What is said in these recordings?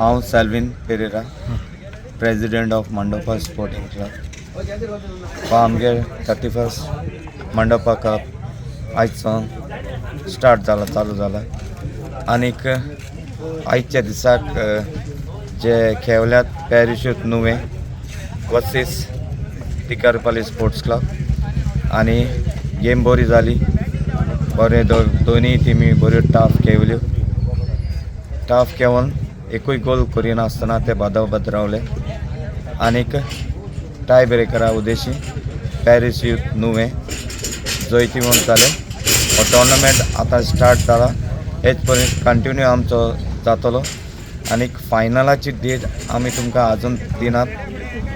हांव Selvin Pereira, president of Mandopa sporting club. हो आमगे 31 मंडोपा कप आयज सावन स्टार्ट जाला, चालू जाला. आनीक आयच्या दिसाक जे खेळल्यात पॅरिशूत नुवें वर्सीस टिकरपाली स्पोर्ट्स क्लब आनी गेम बरी जाली. बरे दोनूय टिमी बऱ्यो टाफ खेळल्यो. टाफ खेळून एकूय गोल करिनासतना ते बादाबाद रावले आनीक टाय ब्रेकरा उद्देशी पॅरीस यूथ नुवें जैतिवंत जाले. हो टोर्नामेंट आतां स्टार्ट जाला, हेच पर्यंत कंटिन्यू आमचो जातलो आनीक फायनलाची डेट आमी तुमकां आजून दिनात.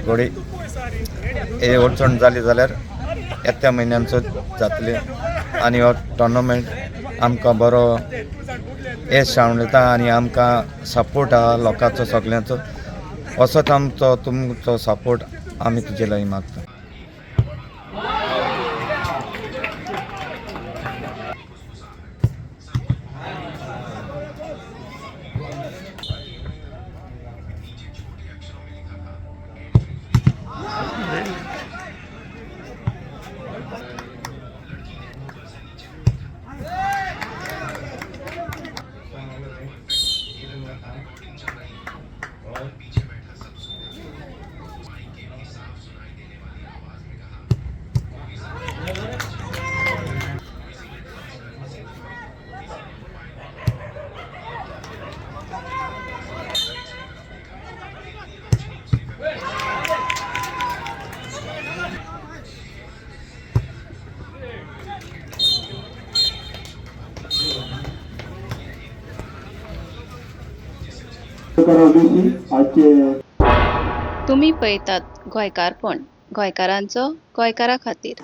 घोडे हे अडचण जाली जाल्यार येत्या म्हयन्यांचो जातले आनी हो टोर्नामेंट आमकां बरो येस मेळटा आनी आमकां सपोर्ट आहा लोकांचो सगल्यांचो. असोच आमचो तुमचो सपोर्ट आमी तुजे लागीं मागता. तुमी पळयतात गोंयकारपण, गोंयकारांचो गोंयकारा खातीर.